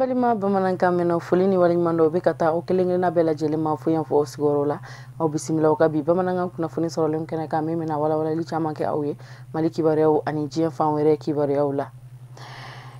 Balima bamanankan mɛnna, foli ni waleɲuman dɔw bɛ ka taa aw kelen kelenna bɛɛ lajɛlen ma fo yan fɔ aw sigiyɔrɔ la. Aw bisimila aw ka bi bamanankan kunnafoni sɔrɔlen kɛnɛ kan, min bɛna walawalali caman kɛ aw ye Mali kibaruyaw ani diɲɛ fan wɛrɛ kibaruyaw la.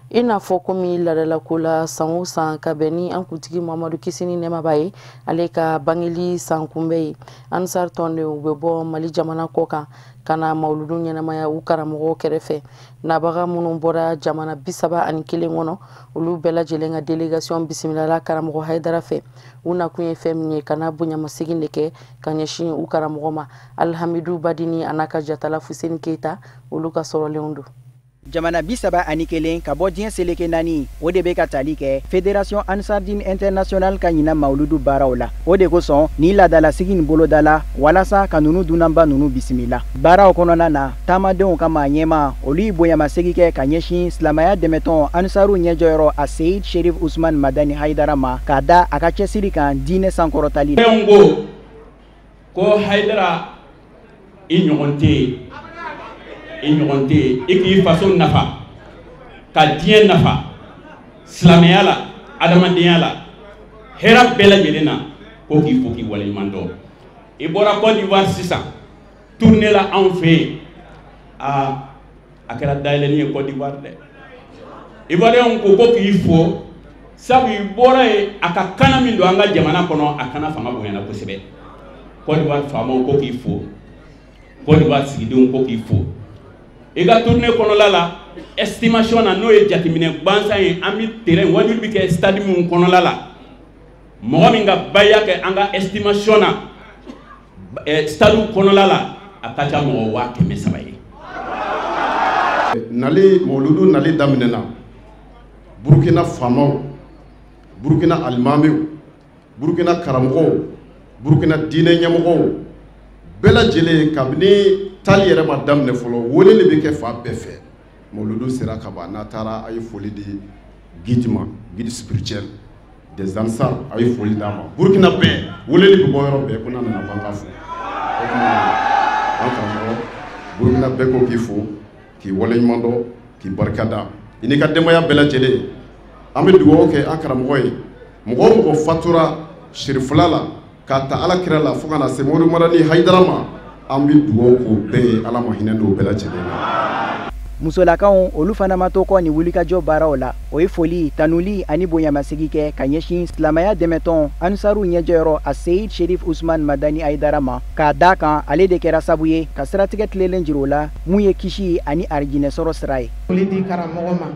I n'a fɔ komi laadalako la, san o san, ka bɛn ni an kuntigi Mamadu, kisi ni nɛɛma b'a ye, ale ka bangeli san kunbɛ ye, Ansar tɔndenw bɛ bɔ Mali jamana kɔ kan ka na mawuludu ɲɛnamaya u karamɔgɔw kɛrɛfɛ. Nabaga minnu bɔra jamana 31 kɔnɔ, olu bɛɛ lajɛlen ka délégation bisimilala karamɔgɔ Hayidara fɛ. U nakun ye fɛn min ye, ka na bonyamasegin de kɛ ka ɲɛsin u karamɔgɔ ma. Alhamidu Badini a n'a ka jatala Fuseni Keyita, olu ka sɔrɔlenw don. Jamana 31 ka bɔ diɲɛ seleke naani, o de bɛ ka tali kɛ Fédération Ansardine Internationale ka ɲinan mawuludu baaraw la. O de kosɔn ni laadalasigi nin bolodala walasa ka nunu dunanba nunu bisimila. Baaraw kɔnɔna na, taamadenw ka maa ɲɛma, olu ye bonyamasegi kɛ ka ɲɛsin silamɛya dɛmɛtɔn Ansaru ɲɛjɔyɔrɔ a Seyid Sherif Usman Madani Hayidara ma, k'a da a ka cɛsiri kan diinɛ sankɔrɔtali. Fɛn ko ko Hayidara, i ɲɔgɔn tɛ yen, i ɲɔgɔn tɛ yen. I k'i faso nafa ka diɲɛ nafa, silamɛya la, adamadenya la, hɛrɛ bɛɛ lajɛlen na, ko k'i fo k'i waleɲuman dɔn. I bɔra Côte d'Ivoire sisan tournée la anw fɛ yen. Aa, a kɛra dayɛlɛnni ye Côte d'Ivoire dɛ. Ivoiriyɛnw ko ko k'i fo, sabu i bɔra yen, a ka kana min don an ka jamana kɔnɔ, a kana fanga bonyana kosɛbɛ. Côte d'Ivoire faamaw ko k'i fo, Côte d'Ivoire sigidenw ko k'i fo. I ka tournée kɔnɔla la, estimation na, n'o ye jateminɛ gansan ye, an bɛ terrain wajuli bɛ kɛ stade min kɔnɔla la, mɔgɔ min ka baya kɛ an ka estimation na stade kɔnɔla la, a ka ca mɔgɔ 300,000 ye. Nali mawuludu nali daminɛna, Burukina faamaw, Burukina alimamiw, Burukina karamɔgɔw, Burukina diinɛ ɲɛmɔgɔw bɛɛ lajɛlen, kabini tali yɛrɛ ma daminɛ fɔlɔ, weleli bɛ kɛ fan bɛɛ fɛ. Mawuludu sera ka ban, n'a taara, a ye foli di guide ma, guide spirituel des Ansar, a ye foli d'a ma. Burukina bɛɛ weleli bɛ bɔ yɔrɔ bɛɛ ko n'a nana ko an k'a fo. O tuma an karamɔgɔ, Burukina bɛɛ ko k'i fo, k'i waleɲuman dɔn, k'i barika da, i n'i ka denbaya bɛɛ lajɛlen. An bɛ dugawu kɛ an karamɔgɔ ye. Mɔgɔ o mɔgɔ fatura sirifila la, k'a ta Ala kira la fo ka na se Mori Madani Hayidara ma, an bɛ dugawu k'o bɛɛ ye. Ala ma hinɛ n'o bɛɛ lajɛlen na. Musolakaw, olu fana ma to kɔ ni wulikajɔ baaraw la. O ye foli, tanuli ani bonyamasegi kɛ ka ɲɛsin silamɛya dɛmɛtɔn Ansaru ɲɛjɔyɔrɔ a Seyid Sherif Usman Madani Hayidara ma, k'a da kan ale de kɛra sabu ye ka siratigɛ tilelen jira o la, mun ye kisi ani arijinɛ sɔrɔ sira ye. Foli di karamɔgɔ ma,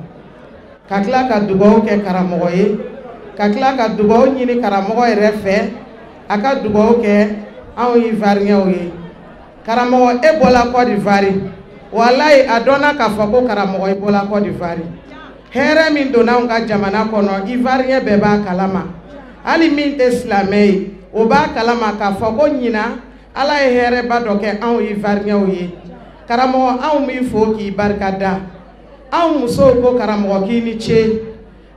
ka tila ka dugawu kɛ karamɔgɔ ye, ka tila ka dugawu ɲini karamɔgɔ yɛrɛ fɛ, a ka dugawu kɛ anw Ivoiriyɛnw ye. Karamɔgɔ, e bɔla Côte d'Ivoire, walayi a dɔnna k'a fɔ ko karamɔgɔ, i bɔla Côte d'Ivoire. Hɛrɛ min donna anw ka jamana kɔnɔ, Ivoiriyɛn bɛɛ b'a kalama. Hali min tɛ silamɛ ye, o b'a kalama k'a fɔ ko ɲinan Ala ye hɛrɛba dɔ kɛ anw Ivoiriyɛnw ye. Karamɔgɔ, anw b'i fo k'i barika da. Anw musow ko karamɔgɔ k'i ni ce.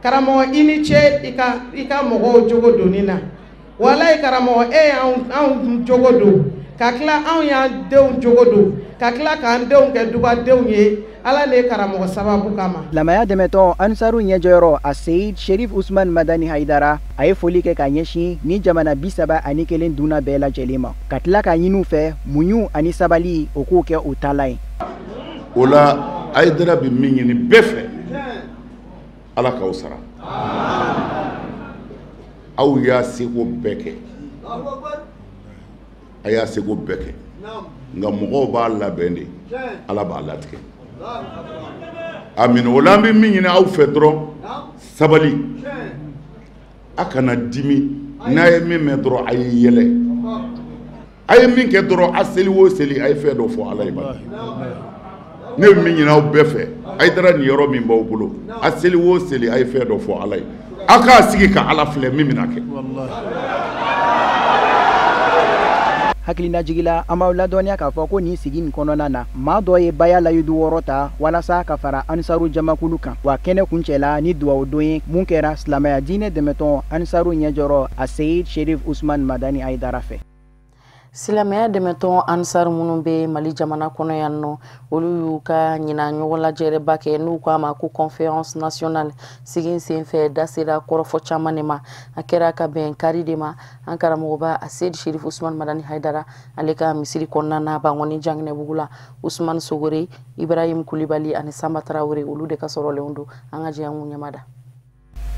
Karamɔgɔ, i ni ce i ka mɔgɔw jogo donni na. Walayi karamɔgɔ, e y'anw anw jogo don, ka tila anw y'an denw jogo don, ka tila k'an denw kɛ dugadenw ye, Ala ne karamɔgɔ sababu kama. Silamɛya dɛmɛtɔn Ansaru ɲɛjɔyɔrɔ a Seyid Sherif Usman Madani Hayidara, a ye foli kɛ ka ɲɛsin ni jamana 31 dunna bɛɛ lajɛlen ma, ka tila k'a ɲini u fɛ muɲu ani sabali, o k'o kɛ u taalan ye. O la, Hayidara bɛ min ɲini bɛɛ fɛ, Ala k'aw sara. Aw y'a seko bɛɛ kɛ, a y'a seko bɛɛ kɛ, nka mɔgɔw b'a labɛn de, Ala b'a latigɛ. Amina. O la, an bɛ min ɲini aw fɛ dɔrɔn, sabali, a kana dimi. N'a ye min mɛn dɔrɔn, a ye yɛlɛ. A ye min kɛ dɔrɔn, a seli o seli, a ye fɛn dɔ fɔ Ala ye. Bani ne bɛ min ɲini aw bɛɛ fɛ, a ye taara nin yɔrɔ min b'aw bolo, a seli o seli, a ye fɛn dɔ fɔ Ala ye. A k'a sigi ka Ala filɛ min bɛna kɛ. Hakilinajigila, an b'aw ladɔnniya k'a fɔ ko nin sigi nin kɔnɔna na, maa dɔ ye baya layidu 6 ta walasa ka fara Ansaru jamakulu kan. Wa kɛnɛ kuncɛla ni duwawu don ye, mun kɛra silamɛya diinɛ dɛmɛtɔn Ansaru ɲɛjɔrɔ a Seyid Sherif Usman Madani Hayidara fɛ. Silamɛya dɛmɛtɔn Ansar minnu bɛ Mali jamana kɔnɔ yan nɔ, olu y'u ka ɲinan ɲɔgɔn lajɛrɛba kɛ n'u k'a ma ko conférence nationale. Sigi senfɛ, da sera kɔrɔfɔ caman de ma. A kɛra ka bɛn kari de ma, an karamɔgɔba Asedi Sherif Usman Madani Haidara ale ka misiri kɔnɔna na Bankɔni Janginɛbugu la. Usman Sogore, Ibrahim Kulibali ani Samba Tarawele, olu de ka sɔrɔlenw don. An ka jɛ an k'u ɲɛmada.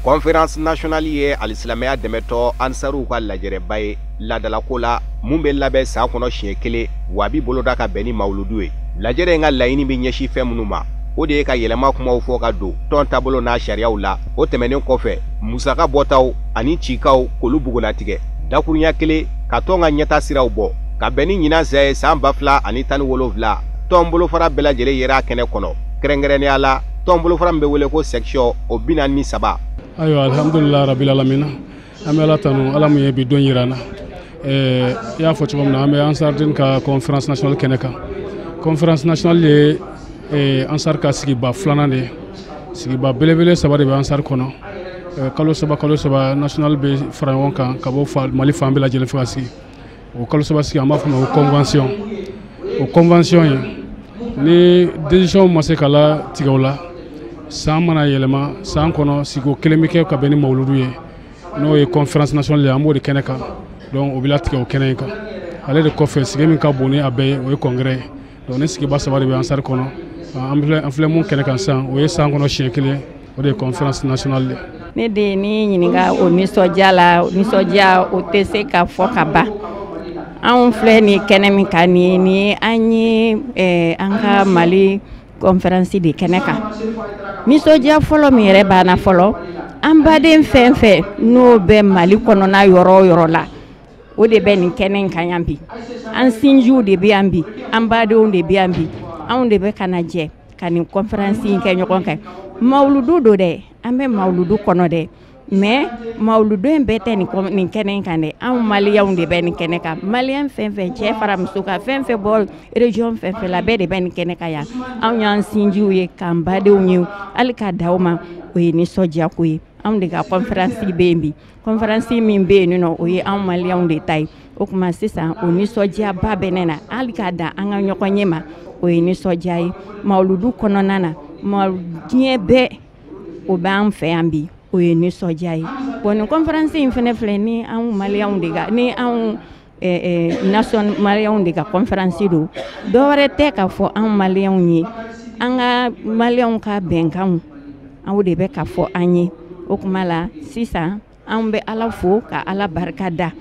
Conférence nationale ye alisilamɛya dɛmɛtɔ Ansaruw ka lajɛrɛba ye ladalako la, mun bɛ labɛn san kɔnɔ siɲɛ kelen, wa a bi boloda ka bɛn ni mawuludu ye. Lajɛrɛ in ka laɲini bɛ ɲɛsin fɛn minnu ma, o de ye ka yɛlɛma kumaw fɔ ka don tɔn taabolo n'a sariyaw la. O tɛmɛnen kɔfɛ, musaka bɔtaw ani cikaw k'olu bugulatigɛ, dakurunya kelen ka tɔn ka ɲɛta siraw bɔ. Ka bɛn ni ɲinan sɛ ye san 2017, tɔn bolofara bɛɛ lajɛlen yera a kɛnɛ kɔnɔ, kɛrɛnkɛrɛnnenya la tɔn bolofara min bɛ wele ko section o 43. Ayiwa, alhamdulillah rabbil alamina, an bɛ Ala tanu, Ala mun ye bi don yira an na. I y'a fɔ cogo min na, an bɛ Ansardine ka conférence nationale kɛnɛ kan. Conférence nationale ye Ansar ka sigiba filanan de ye. Sigiba belebele saba de bɛ Ansar kɔnɔ. Kalo saba kalo saba, national bɛ fara ɲɔgɔn kan ka bɔ Mali fan bɛɛ lajɛlen fɛ ka sigi. O kalo saba sigi, an b'a fɔ o ma ko convention. O convention ye, ni décision ma se ka latigɛ o la, san mana yɛlɛma, san kɔnɔ sigi kelen bɛ kɛ ka bɛn ni mawuludu ye, n'o ye conférence nationale ye, an b'o de kɛnɛ kan. Donc o bɛ latigɛ o kɛnɛ in kan. Ale de kɔfɛ, sigi min ka bon ni a bɛɛ ye, o ye congrès ye. Donc ni sigiba saba de bɛ Ansar kɔnɔ. An filɛ mun kɛnɛ kan sisan, o ye san kɔnɔ siɲɛ kelen, o de ye conférence nationale ye. Ne de ye ni ɲininka o nisɔndiya la, nisɔndiya o tɛ se ka fɔ ka ban. Anw filɛ nin kɛnɛ min kan nin ye, nin ye an ye an ka Mali conférence de kɛnɛ kan. Nisɔndiya fɔlɔ min yɛrɛ banna fɔlɔ, an baden fɛn fɛn n'o bɛ Mali kɔnɔna yɔrɔ o yɔrɔ la, o de bɛ nin kɛnɛ in kan yan bi. An sinjiw de bɛ yan bi, an badenw de bɛ yan bi, anw de bɛ ka na jɛ ka nin conférence in kɛ ɲɔgɔn kan. Mawuludu don dɛ, an bɛ mawuludu kɔnɔ dɛ, mais mawuludu in bɛɛ tɛ nin kɛnɛ in kan dɛ. Anw maliyɛnw de bɛ nin kɛnɛ kan. Maliyɛn fɛn fɛn, cɛ fara muso kan, fɛn fɛn bɔ région fɛn fɛn la, bɛɛ de bɛ nin kɛnɛ kan yan. Anw y'an sinjiw ye, k'an badenw ye, hali ka da o ma, o ye nisɔndiya ko ye. Anw de ka conférence bɛ yen bi. Conférence min bɛ yen nɔ, o ye anw maliyɛnw de ta ye. O tuma sisan, o nisɔndiyaba bɛ ne na, hali k'a dan an ka ɲɔgɔn ye ma, o ye nisɔndiya ye. Mawuludu kɔnɔna na, diɲɛ bɛɛ o b'an fɛ yan bi, o ye nisɔndiya ye. Bon, nin conférence in fɛnɛ filɛ ni anw maliyɛnw de ka, ni anw nation maliyɛnw de ka conférence don, dɔwɛrɛ tɛ k'a fɔ anw maliyɛnw ye, an ka maliyɛnw ka bɛnkanw, aw de bɛ ka fɔ an ye. O tuma la sisan, anw bɛ Ala fo ka Ala barika da.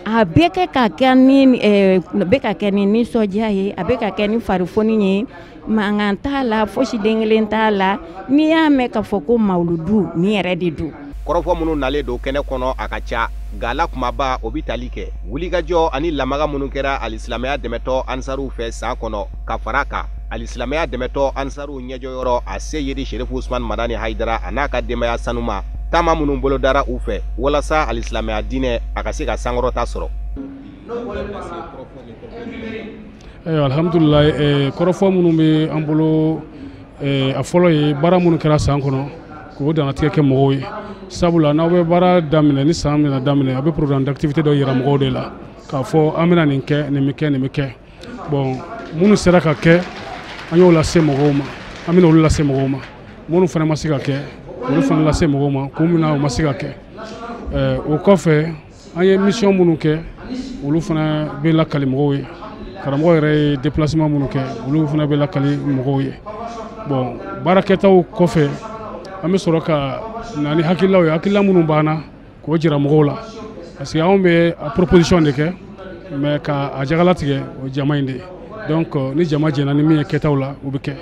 A bɛ kɛ ka kɛ ni bɛ ka kɛ ni nisɔndiya ye, a bɛ ka kɛ ni farifoni ye, mankan t'a la, fosi den kelen t'a la. N'i y'a mɛn k'a fɔ ko mawuludu, nin yɛrɛ de don. Kɔrɔfɔ minnu nalen don kɛnɛ kɔnɔ, a ka ca, nka la kumaba o bɛ tali kɛ wulikajɔ ani lamaga minnu kɛra alisilamɛya dɛmɛtɔ Ansaruw fɛ san kɔnɔ, ka fara kan alisilamɛya dɛmɛtɔ Ansaruw ɲɛjɔyɔrɔ a Seyidi Sherifu Usman Madani Hayidara a n'a ka denbaya sanuma, taama minnu bolodara u fɛ walasa alisilamɛya diinɛ a ka se ka sankɔrɔta sɔrɔ. Ayiwa, alhamdulilayi, kɔrɔfɔ minnu bɛ an bolo, a fɔlɔ ye baara minnu kɛra san kɔnɔ, k'o dannatigɛ kɛ mɔgɔw ye. Sabula n'aw bɛ baara daminɛ, ni san bɛna daminɛ, a bɛ programme d'activité dɔ yira mɔgɔw de la k'a fɔ an bɛna nin kɛ, nin bɛ kɛ, nin bɛ kɛ. Bon, minnu sera ka kɛ, an y'o lase mɔgɔw ma, an bɛna olu lase mɔgɔw ma. Minnu fana ma se ka kɛ, olu fana lase mɔgɔw ma kun min na o ma se ka kɛ. O kɔfɛ, an ye mission minnu kɛ, olu fana bɛ lakali mɔgɔw ye. Karamɔgɔ yɛrɛ ye déplacement minnu kɛ, olu fana bɛ lakali mɔgɔw ye. Bon, baarakɛtaw kɔfɛ, an bɛ sɔrɔ ka na ni hakililaw ye, hakilila minnu b'an na, k'o jira mɔgɔw la, parce que anw bɛ proposition de kɛ, mais ka a jagalatigɛ, o ye jama in de ye. Donc ni jama jɛnna ni min ye kɛtaw la, o bɛ kɛ.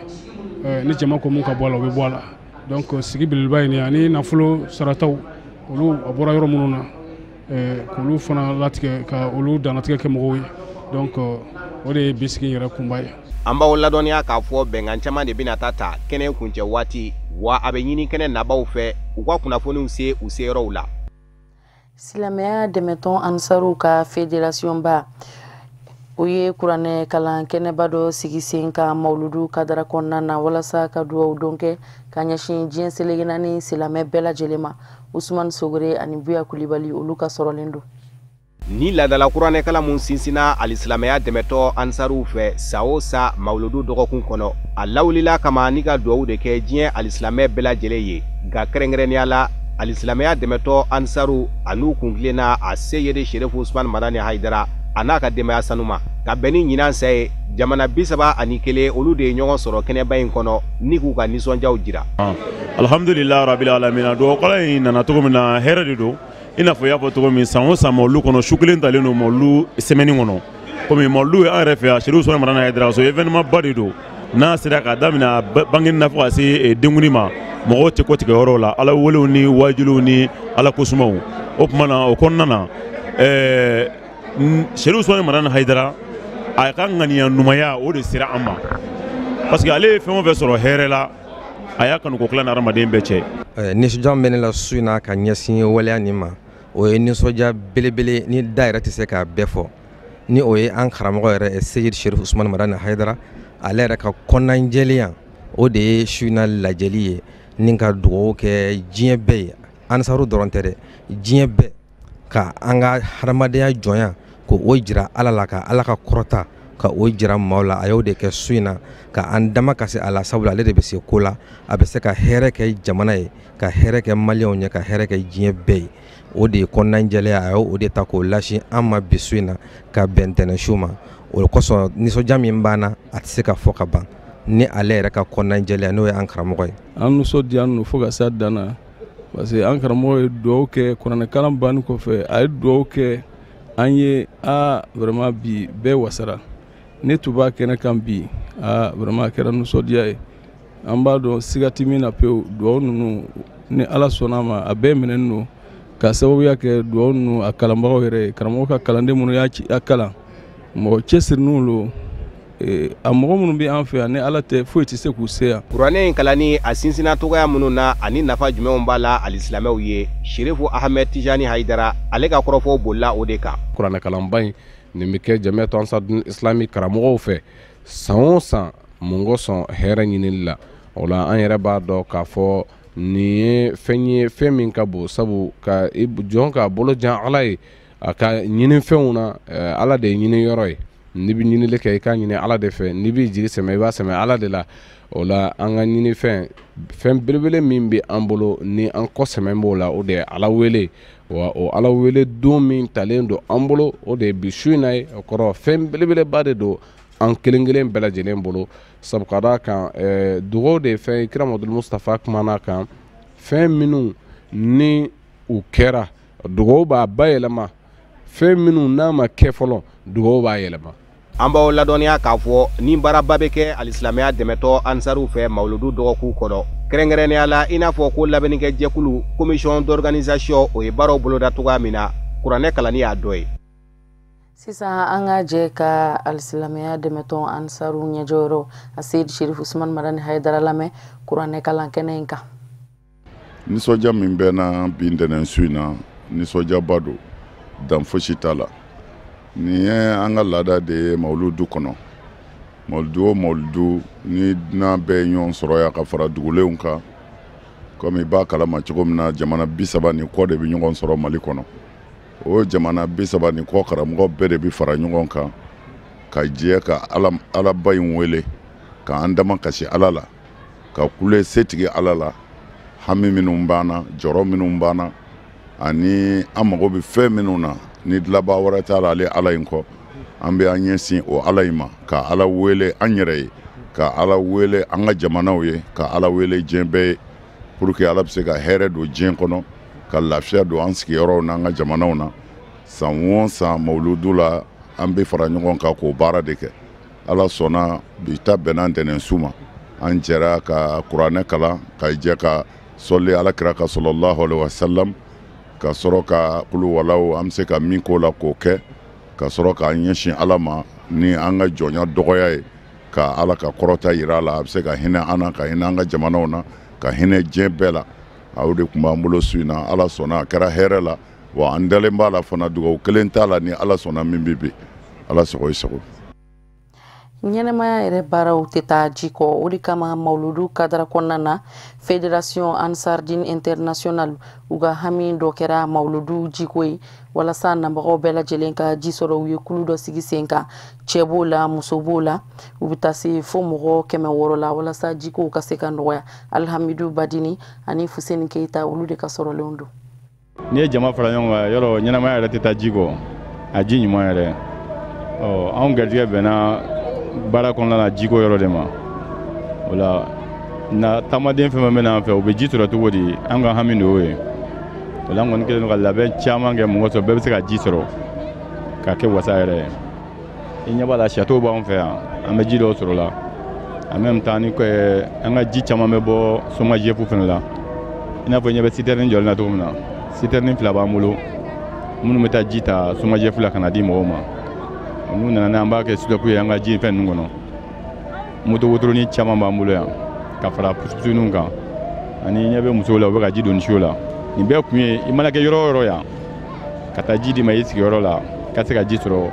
Ni jama ko mun ka bɔ a la, o bɛ bɔ a la. Donc sigi belebeleba ye nin ye, ani nafolo sarataw, olu a bɔra yɔrɔ minnu na, k'olu fana latigɛ, ka olu dannatigɛ kɛ mɔgɔw ye. Donc o de ye bi sigi yɛrɛ kunba ye. An b'aw ladɔnniya k'a fɔ bɛnkan caman de bɛna ta ta kɛnɛ kuncɛ waati, wa a bɛ ɲini kɛnɛ nabaw fɛ u ka kunnafoniw se u seyɔrɔw la. Silamɛya dɛmɛtɔn Ansaruw ka fédération ba, o ye kuranɛ kalan kɛnɛba dɔ sigi sen kan mawuludu kadara kɔnɔna na, walasa ka dugawu don kɛ ka ɲɛsin diɲɛ seleke naani silamɛ bɛɛ lajɛlen ma. Usumani Sogore ani Buya Kulibali, olu ka sɔrɔlen don. Ni laadala kuranɛkalan mun sinsinna alisilamɛya dɛmɛtɔ ansaruw fɛ san o san mawuludu dɔgɔkun kɔnɔ, a lawulila kama ni ka duwawu de kɛ diɲɛ alisilamɛ bɛɛ lajɛlen ye, nka kɛrɛnkɛrɛnnenya la alisilamɛya dɛmɛtɔ ansaru an'u kuntilenna a seyedi Serifu Usumani Madani Hayidara a n'a ka denbaya sanuma. Ka bɛn ni ɲinan sa ye, jamana 31 olu de ye ɲɔgɔn sɔrɔ kɛnɛba in kɔnɔ ni k'u ka nisɔndiyaw jira. Alhamdulilayi rabil alamina, dugawukalan in nana cogo min na, hɛrɛ de don. I n'a fɔ i y'a fɔ cogo min, san o san mawulu kɔnɔ su kelen talen don mawulu semaine kɔnɔ. Komi mawulu ye an yɛrɛ fɛ yan, Serifu Usumani Madani Hayidara so événement ba de don. N'a sera k'a daminɛ a bangeni na fo ka se denkundi ma, mɔgɔw tɛ kɔtigɛ yɔrɔw la, ala welew ni wajuliw ni ala kosumaw. O tuma na o kɔnɔna na, Serifu Usumani Madani Hayidara a ka ŋaniya ɲumanya o de sera an ma, parce que ale ye fɛn o fɛn sɔrɔ hɛrɛ la, a y'a kanu ko tila ni hadamaden bɛɛ cɛ. Nisɔndiya min bɛ ne la su in na ka ɲɛsin waleya nin ma, o ye nisɔndiya belebele ni da yɛrɛ tɛ se k'a bɛɛ fɔ, ni o ye an karamɔgɔ yɛrɛ Seyidi Serifu Usumani Madani Hayidara ale yɛrɛ ka kɔnɔnajɛlenya, o de ye su in na lajɛli ye ni ka dugawu kɛ diɲɛ bɛɛ ye, ansaru dɔrɔn tɛ dɛ, diɲɛ bɛɛ, ka an ka hadamadenya jɔnya k'o jira Ala la, ka Ala ka kɔrɔta ka o jira maaw la. A y'o de kɛ su in na ka an dama kasi a la, sabula ale de bɛ se ko la, a bɛ se ka hɛrɛ kɛ jamana ye, ka hɛrɛ kɛ maliyɛnw ye, ka hɛrɛ kɛ diɲɛ bɛɛ ye. O de ye kɔnɔnajɛlenya, a y'o de ta k'o lase an ma bi su in na ka bɛn ntɛnɛn su ma. O kosɔn nisɔndiya min b'an na, a tɛ se ka fɔ ka ban ni ale yɛrɛ ka kɔnɔnajɛlenya, n'o ye an karamɔgɔ ye. An nisɔndiyalen don fo ka s'a dan na, parce que an karamɔgɔ ye dugawu kɛ kuranɛkalan banni kɔfɛ, a ye dugawu kɛ an ye. A vraiment bi bɛɛ wasara, ne tun b'a kɛnɛ kan bi, a vraiment a kɛra nisɔndiya ye. An b'a dɔn siga tɛ min na pewu, dugawu ninnu ni Ala sɔnna a ma, a bɛɛ minɛnen don ka sababuya kɛ dugawu ninnu a kalanbagaw yɛrɛ ye, karamɔgɔ ka kalanden minnu y'a kalan, mɔgɔ cɛsirininw don. A mɔgɔ minnu bɛ an fɛ yan, ni Ala tɛ foyi tɛ se k'u se yan. Kuranɛ in kalanni a sinsinna cogoya minnu na ani nafa jumɛnw b'a la alisilamɛw ye, Serifu Ahmed Tijani Hayidara ale ka kɔrɔfɔw bolila o de kan. Kuranɛkalanba in nin bɛ kɛ Jamiatu Ansarudin Islami karamɔgɔw fɛ san o san, mun kosɔn? Hɛrɛ ɲinili la. O la an yɛrɛ b'a dɔn k'a fɔ nin ye fɛn ye, fɛn min ka bon, sabu ka jɔn k'a bolo jan Ala ye a ka ɲinifɛnw na, Ala de ye ɲini yɔrɔ ye. N'i bɛ ɲinili kɛ, i k'a ɲini Ala de fɛ, n'i b'i jigi sɛmɛ, i b'a sɛmɛ Ala de la. O la an ka ɲinifɛn, fɛn belebele min bɛ an bolo ni an kɔ sɛmɛ b'o la, o de ye Ala wele. Wa o Ala wele don min talen don an bolo, o de ye bi su in na ye. O kɔrɔ fɛn belebeleba de don an kelen kelen bɛɛ lajɛlen bolo, sabu ka d'a kan dugawu de ye fɛn ye, kira Mamadu Mustafa kumana kan, fɛn minnu ni u kɛra dugawu b'a bayɛlɛma, fɛn minnu n'a ma kɛ fɔlɔ dugawu b'a yɛlɛma. An b'aw ladɔnniya k'a fɔ ni baaraba bɛ kɛ alisilamɛya dɛmɛtɔ ansaruw fɛ mawuludu dɔgɔkun kɔnɔ, kɛrɛnkɛrɛnnenya la i n'a fɔ ko labɛnnikɛjɛkulu commission d'organisation o ye baaraw boloda cogoya min na, kuranɛ kalanni y'a dɔ ye. Sisan an ka jɛ ka alisilamɛya dɛmɛtɔn ansaru ɲɛjɔyɔrɔ a Seyidi Serifu Usumani Madani Hayidara lamɛn kuranɛ kalan kɛnɛ in kan. Nisɔndiya min bɛ n na bi ntɛnɛn su in na, nisɔndiyaba don, dan fosi t'a la. Nin ye an ka laada de ye mawuludu kɔnɔ. Mawuludu o mawuludu, ni dunan bɛɛ ye ɲɔgɔn sɔrɔ yan ka fara dugulenw kan, komi i b'a kalama cogo min na, jamana 30 ni kɔ de bɛ ɲɔgɔn sɔrɔ Mali kɔnɔ. O jamana 30 ni kɔ karamɔgɔ bɛɛ de bɛ fara ɲɔgɔn kan ka jɛ ka Alaba in wele, k'an dama kasi Ala la, ka kule setigi Ala la, hami minnu b'an na, jɔrɔ minnu b'an na, ani an mago bɛ fɛn minnu na, ni dilaba wɛrɛ t'a la ale Ala in kɔ, an bɛ an ɲɛsin o Ala in ma, ka Ala wele an yɛrɛ ye, ka Ala wele an ka jamanaw ye, ka Ala wele diɲɛ bɛɛ ye, pour que Ala bɛ se ka hɛrɛ don diɲɛ kɔnɔ, ka lafiya don an sigiyɔrɔw n'an ka jamanaw na. San o san mawuludu la, an bɛ fara ɲɔgɔn kan k'o baara de kɛ. Ala sɔnna bi ta bɛnna ntɛnɛn su ma, an jɛra ka kuranɛ kalan, ka jɛ ka sɔli Ala kira ka sallallahu alaihi wasallam, ka sɔrɔ ka kulu walaw an bɛ se ka min k'o la k'o kɛ, ka sɔrɔ k'an ɲɛsin Ala ma ni an ka jɔnya dɔgɔya ye, ka Ala ka kɔrɔta yira a la, a bɛ se ka hinɛ an na, ka hinɛ an ka jamanaw na, ka hinɛ diɲɛ bɛɛ la. O de tun b'an bolo su in na. Ala sɔnna a kɛra hɛrɛ la, wa an dalen b'a la fana, dugawu kelen t'a la ni Ala sɔnna min bɛ bi. Ala sago i sago. Ɲɛnɛmaya yɛrɛ baaraw tɛ taa ji kɔ. O de kama mawuludu kadara kɔnɔna na, Fédération Ansardine International u ka hami dɔ kɛra mawuludu jiko ye, walasa nabagaw bɛɛ lajɛlen ka ji sɔrɔ. U ye kulu dɔ sigi sen kan, cɛ b'o la, muso b'o la, u bɛ taa se fo mɔgɔ 600 la, walasa jikow ka se ka nɔgɔya. Alhamidu Badini ani Fuseni Keyita, olu de ka sɔrɔlenw don. N'i ye jama fara ɲɔgɔn kan, yɔrɔ ɲɛnamaya yɛrɛ tɛ taa ji kɔ, a ji ɲuman yɛrɛ. Ɔ, anw garijɛgɛ bɛnna baara kɔnɔna na jiko yɔrɔ de ma. O la na, taamaden fɛn fɛn bɛ n'an fɛ, u bɛ ji sɔrɔ cogo di? An ka hami de y'o ye. O la, an kɔni kɛlen don ka labɛn caman kɛ mɔgɔ sɔrɔ, bɛɛ bɛ se ka ji sɔrɔ ka kɛ wasa yɛrɛ ye. I ɲɛ b'a la, château b'anw fɛ yan, an bɛ ji dɔw sɔrɔ la. En même temps, ni an ka ji caman bɛ bɔ SOMAGEP fana la. I n'a fɔ i ɲɛ bɛ citerne jɔlen na cogo min na, citerne 2 b'an bolo minnu bɛ taa ji ta SOMAGEP la ka na di mɔgɔw ma. N'u nana n'an b'a kɛ stock ye an ka ji fɛn ninnu kɔnɔ. Moto wotoronin caman b'an bolo yan ka fara pusupusuninw kan, ani ɲɛ bɛ musow la, u bɛ ka ji don siw la. Nin bɛɛ kun ye, i mana kɛ yɔrɔ o yɔrɔ yan, ka taa ji d'i ma i sigiyɔrɔ la, ka se ka ji sɔrɔ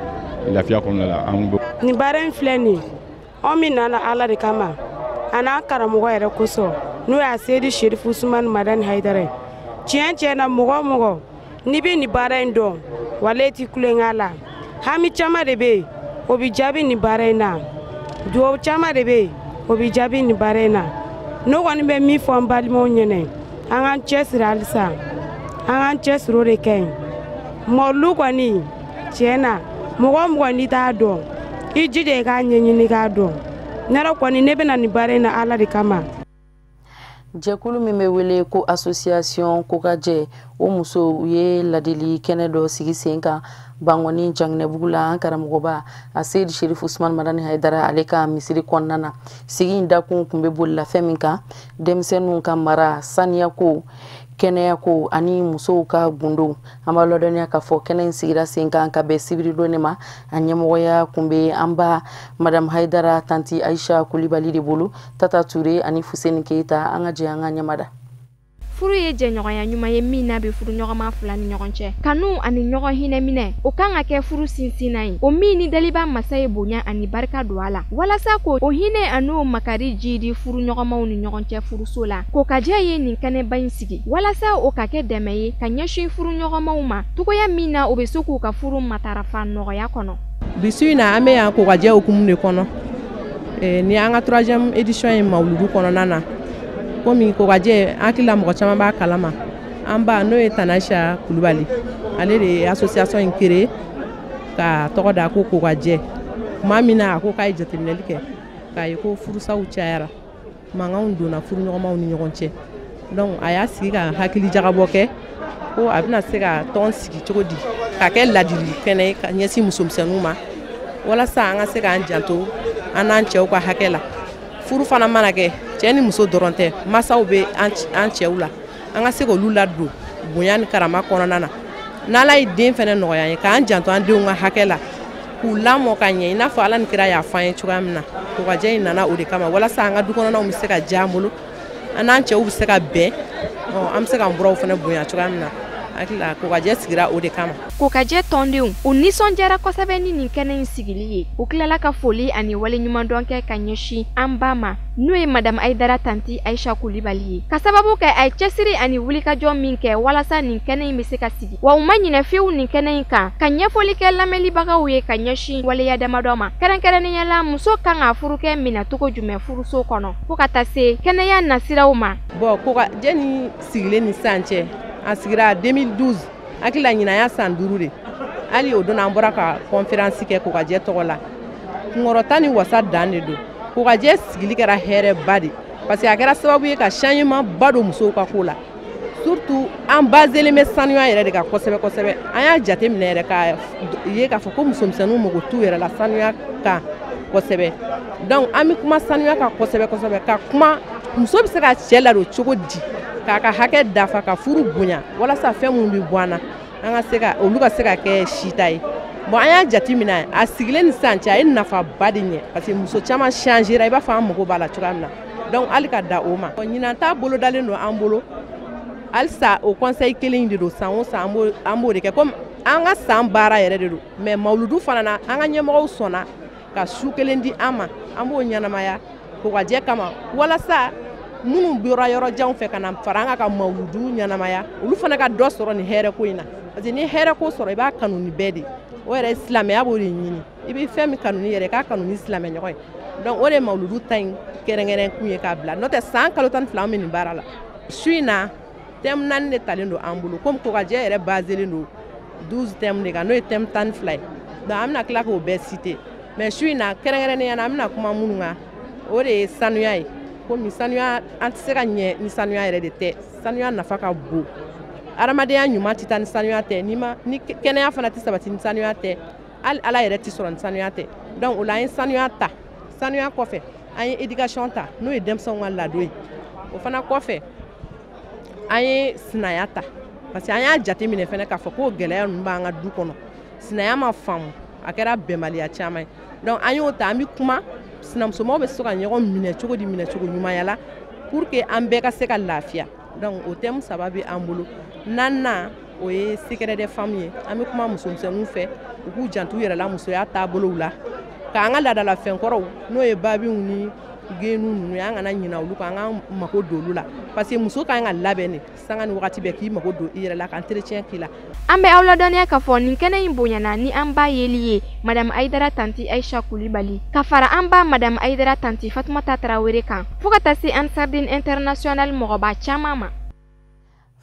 lafiya kɔnɔna la. An bɛ nin baara in filɛ nin ye, anw min nana Ala de kama a n'an karamɔgɔ yɛrɛ kosɔn, n'o y'a Seyidi Serifu Usumani Madani Hayidara ye. Tiɲɛ tiɲɛ na, mɔgɔ o mɔgɔ n'i bɛ nin baara in dɔn, walayi, t'i kulonkɛ la. Hami caman de bɛ yen, o bɛ jaabi nin baara in na. Duwawu caman de bɛ yen, o bɛ jaabi nin baara in na. Ne kɔni bɛ min fɔ n balimaw ɲɛna, an k'an cɛsiri halisa, an k'an cɛsiri, o de ka ɲi. Mɔlu kɔni, tiɲɛ na, mɔgɔ o mɔgɔ n'i t'a dɔn, i jija i k'a ɲɛɲini k'a dɔn. Ne yɛrɛ kɔni, ne bɛ na nin baara in na Ala de kama. Jɛkulu min bɛ wele ko Association Kokajɛ, o musow, u ye ladili kɛnɛ dɔ sigi sen kan Bangɔni Janginɛbugu la, an karamɔgɔba a Seyidi Sherif Usman Madani Hayidara ale ka misiri kɔnɔna na. Sigi in dakun tun bɛ bolila fɛn min kan: denmisɛnninw ka mara, saniyako, kɛnɛyako ani musow ka gundo. An b'a ladɔnniya k'a fɔ kɛnɛ in sigira sen kan ka bɛn sibiridon de ma. A ɲɛmɔgɔya tun bɛ an ba Madame Hayidara Tanti Ayisa Kulibali de bolo. Tata Ture ani Fuseni Keyita, an ka jɛ an ka ɲɛmada. Furu ye jɛɲɔgɔnya ɲuman ye min n'a bɛ furu ɲɔgɔnma fila ni ɲɔgɔn cɛ. Kanu ani ɲɔgɔn hinɛ minɛ, o kan ka kɛ furu sinsinna ye, o min ni daliba masa ye bonya ani barika don a la, walasa ko o hinɛ ani o makari jidi furu ɲɔgɔnmaw ni ɲɔgɔn cɛ furuso la. Kokajɛ ye nin kɛnɛba in sigi walasa o ka kɛ dɛmɛ ye ka ɲɛsin furu ɲɔgɔnmaw ma, togoya min na o bɛ se k'u ka furu matarafa nɔgɔya kɔnɔ. Bi su in na, an bɛ yan Kokajɛ hukumu de kɔnɔ. Ni an ka troisième édition ye mawuludu kɔnɔna na. Komi Kokajɛ, an hakili la mɔgɔ caman b'a kalama, an ba n'o ye Tanayisa Kulubali, ale de ye association in créé ka tɔgɔ da ko Kokajɛ. Tuma min na a ko k'a ye jateminɛli kɛ k'a ye ko furusaw cayara, mankanw donna furuɲɔgɔnmaw ni ɲɔgɔn cɛ, donc a y'a sigi ka hakili jagabɔ kɛ ko a bɛna se ka tɔn sigi cogo di ka kɛ ladili kɛnɛ ye ka ɲɛsin musomisɛnninw ma, walasa an ka se k'an janto an n'an cɛw ka hakɛ la. Furu fana mana kɛ, cɛ ni muso dɔrɔn tɛ, masaw bɛ an cɛw la, an ka se k'olu ladon bonya ni karama kɔnɔna na. N'Ala ye den fana nɔgɔya an ye, k'an janto an denw ka hakɛ la, k'u lamɔ ka ɲɛ i n'a fɔ Ala ni kira y'a fɔ an ye cogoya min na. Kokajɛ in nana o de kama, walasa an ka du kɔnɔnaw bɛ se ka diya an bolo, an n'an cɛw bɛ se ka bɛn, an bɛ se k'an buraw fana bonya cogoya min na. Hakili la, Kokajɛ sigira o de kama. Kokajɛ tɔndenw, u nisɔndiyara kosɛbɛ ni nin kɛnɛ in sigili ye. U tilala ka foli ani waleɲumandɔn kɛ ka ɲɛsin an ba ma, n'o ye Madame Hayidara Tanti Ayisa Kulibali ye, ka sababu kɛ a ye cɛsiri ani wulikajɔ min kɛ walasa nin kɛnɛ in bɛ se ka sigi. Wa u ma ɲinɛ fiyewu nin kɛnɛ in kan ka ɲɛfɔli kɛ lamɛnlibagaw ye ka ɲɛsin waleya damadɔ ma, kɛrɛnkɛrɛnnenya la muso kan ka furukɛ minɛ cogo jumɛn furuso kɔnɔ, fo ka taa se kɛnɛya nasiraw ma. Bon, Kokajɛ ni sigilen ni sisan cɛ, a sigira 2012, hakili la ɲinan y'a san 5 de. Hali o don an bɔra ka conférence kɛ Kokajɛ tɔgɔ la. Kunkɔrɔta ni wasa dan de don. Kokajɛ sigili kɛra hɛrɛba de, parce que a kɛra sababu ye ka changement ba don musow ka ko la. Surtout an baselen bɛ sanuya yɛrɛ de kan kosɛbɛ kosɛbɛ. An y'a jate minɛ yɛrɛ ka ye k'a fɔ ko musomisɛnninw mago t'u yɛrɛ la sanuya kan kosɛbɛ. Donc an bɛ kuma sanuya kan kosɛbɛ kosɛbɛ, ka kuma muso bɛ se ka cɛ ladon cogo di k'a ka hakɛ dafa, ka furu bonya, walasa fɛn minnu bɛ bɔ an na, an ka se ka olu ka se ka kɛ sita ye. Bon, an y'a jate minɛ, a sigilen ni sisan cɛ, a ye nafaba de ɲɛ, parce que muso caman changera i b'a fɔ an mago b'a la cogoya min na. Donc hali ka da o ma, ɲinan ta bolodalen don an bolo halisa, o conseil kelen in de don. San o san an b'o de kɛ, komi an ka san baara yɛrɛ de don. Mais mawuludu fana na, an ka ɲɛmɔgɔw sɔnna Ka su kelen di an ma, an b'o ɲɛnamaya kokajɛ kama, walasa minnu bɔra yɔrɔ janw fɛ ka na fara an ka mawuludu ɲɛnamaya, olu fana ka dɔ sɔrɔ nin hɛrɛ ko in na. Parce que ni hɛrɛ ko sɔrɔ, i b'a kanu ni bɛɛ de. O yɛrɛ silamɛya b'o de ɲini, i bɛ fɛn min kanu ni yɛrɛ, k'a kanu ni silamɛ ɲɔgɔn ye. Donc o de ye mawuludu ta in kɛrɛnkɛrɛn kun ye k'a bila. N'o tɛ san kalo 12 an bɛ nin baara la. Su in na, thème 4 de talen don an bolo, komi kokajɛ yɛrɛ baselen don 12 thèmes de kan, n'o ye thème 12 ye. Donc an bɛna tila k'o bɛɛ citer. Mais su in na, kɛrɛnkɛrɛnnenya la, an bɛna kuma minnu kan, o de ye sanuya ye. Komi sanuya, an tɛ se ka ɲɛ ni sanuya yɛrɛ de tɛ. Sanuya nafa ka bon. Adamadenya ɲuman tɛ taa ni sanuya tɛ, ni ma ni kɛnɛya fana tɛ sabati ni sanuya tɛ, hali Ala yɛrɛ tɛ sɔrɔ ni sanuya tɛ. Donc o la an ye sanuya ta. Sanuya kɔfɛ, an ye éducation ta, n'o ye denmisɛnw ka ladon ye. O fana kɔfɛ, an ye sinaya ta, parce que an y'a jateminɛ fana k'a fɔ ko gɛlɛya ninnu b'an ka du kɔnɔ. Sinaya ma faamu, a kɛra bɛnbaliya caman ye. Donc an y'o ta, an bɛ kuma sinamusomaw bɛ se ka ɲɔgɔn minɛ cogo di, minɛ cogo ɲumanya la, pour que an bɛɛ ka se ka lafiya. Donc o thème 3 bɛ an bolo. 4nan, o ye secret des femmes ye. An bɛ kuma musomisɛnninw fɛ, u k'u janto u yɛrɛ la musoya taabolow la, k'an ka laadalafɛnkɔrɔw, n'o ye babiw ni genu ninnu ye, an kana ɲinɛ olu kɔ, an k'an mako don olu la. Parce que muso ka kan ka labɛn de sanga ni wagati bɛɛ, k'i mako don i yɛrɛ la, ka entretien k'i la. An bɛ aw ladɔnniya k'a fɔ nin kɛnɛ in bonyana ni an ba yeli ye Madame Ayidara Tanti Ayisa Kulibali, ka fara an ba Madame Ayidara Tanti Fatumata Tarawele kan, fo ka taa se Ansardine International mɔgɔba caman ma.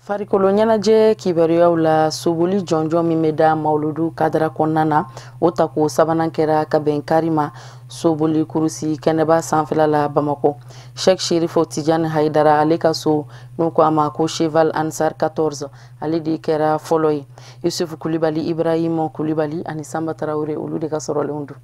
Farikolo ɲɛnajɛ kibaruyaw la, soboli jɔnjɔn min bɛ da mawuludu kadara kɔnɔna na, o tako sabanan kɛra ka bɛn kari ma soboli kurusi kɛnɛba sanfɛla la Bamakɔ. Sheikh Sherifo Tijani Hayidara, ale ka so n'u ko a ma ko Cheval Ansar 14, ale de kɛra fɔlɔ ye. Yusufu Kulibali, Ibrahim Kulibali ani Samba Tarawele, olu de ka sɔrɔlenw don.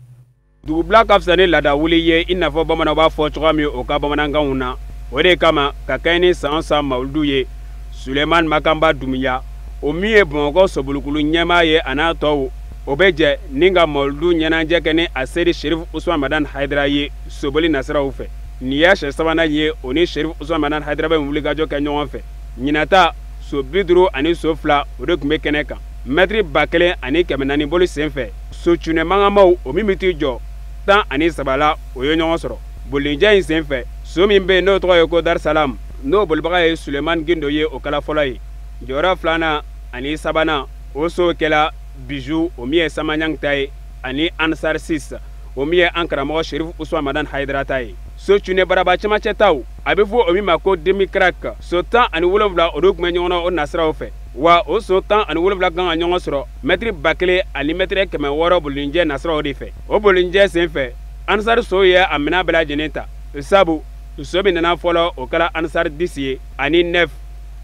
Dugubila ka fisa ni laada wuli ye, i n'a fɔ bamananw b'a fɔ cogoya min o ka bamanankanw na. O de kama ka kɛɲɛ ni san o san mawuludu ye, Suleiman Makamba Dumiya, o min ye Bamakɔ sobolikulu ɲɛmaa ye, a n'a tɔw, o bɛ jɛ ni ka mawuludu ɲɛnajɛ kɛ ni a seri Sherif Usman Madani Hayidara ye soboli nasiraw fɛ. Nin y'a siɲɛ sabanan ye o ni Sherif Usman Madani Hayidara bɛ wulikajɔ kɛ ɲɔgɔn fɛ. Ɲinata so 50 ani so 2, o de tun bɛ kɛnɛ kan. Mɛtiri 1400 boli senfɛ, so cunɛ mankanmaw, o min bɛ t'i jɔ 13 la, o ye ɲɔgɔn sɔrɔ. Bolijɛ in senfɛ, so min bɛ yen n'o tɔgɔ ye ko Dar Salam, n'o bolibaga ye Suleiman Gindo ye, o kɛla fɔlɔ ye. Jɔyɔrɔ filanan ani sabanan, o so kɛla Bijou, o min ye Samaɲang ta ye, ani Ansar 6, o min ye an karamɔgɔ Sherif Usman Madani Hayidara ta ye. So cunɛ baraba cɛmancɛ taw, a bɛ fɔ o min ma ko demi crack, so 17, o de tun bɛ ɲɔgɔn na o nasiraw fɛ. Wa o so 17 kan ka ɲɔgɔn sɔrɔ mɛtiri 1000 ani mɛtiri 600 bolinjɛ nasiraw de fɛ. O bolinjɛ senfɛ, Ansar so ye a minɛn bɛɛ lajɛlen ta, sabu so min nana fɔlɔ, o kɛra Ansar 10 ye, ani 9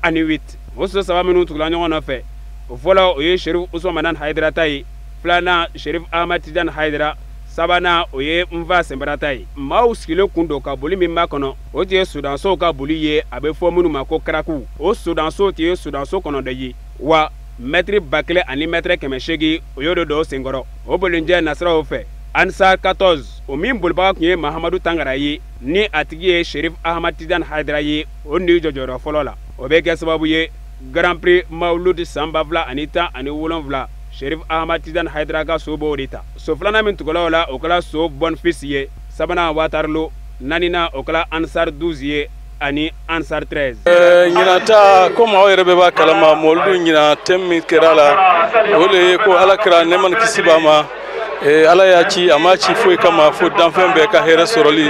ani 8. O so saba minnu tugula ɲɔgɔn nɔfɛ, o fɔlɔ, o ye Sherif Usman Madani Hayidara ta ye, filanan Sherif Ahmad Tijani Hayidara, sabanan o ye Nfa Senbara ta ye. Maaw sigilen kun don ka boli min makɔnɔ, o tun ye sodansow ka boli ye, a bɛ fɔ minnu ma ko karakuw. O sodansow tun ye sodanso 9 ye, wa mɛtiri 1000 ani mɛtiri 800, o y'o de don o senkɔrɔ. O bolinjɛ nasiraw fɛ, Ansar 14, o min bolibaga tun ye Mahamadu Tangara ye, ni a tigi ye Sherif Ahmad Tijani Hayidara ye, o ni jɔjɔyɔrɔ fɔlɔ la. O bɛ kɛ sababu ye Grand Prix Mawulud san 2017, Sherif Ahmad Tijani Hayidara ka so b'o de ta. So filanan min tugula o la, o kɛra so Bonfils ye, sabanan Waterloo, naaninan o kɛra Ansar 12 ye ani Ansar 13. Ɲinan ta, komi aw yɛrɛ bɛɛ b'a kalama, mawuludu ɲinan thème min kɛra la, o de ye ko Ala kira, nɛɛma ni kisi b'a ma, Ala y'a ci, a m'a ci foyi kama fo danfɛn bɛɛ ka hɛrɛ sɔrɔli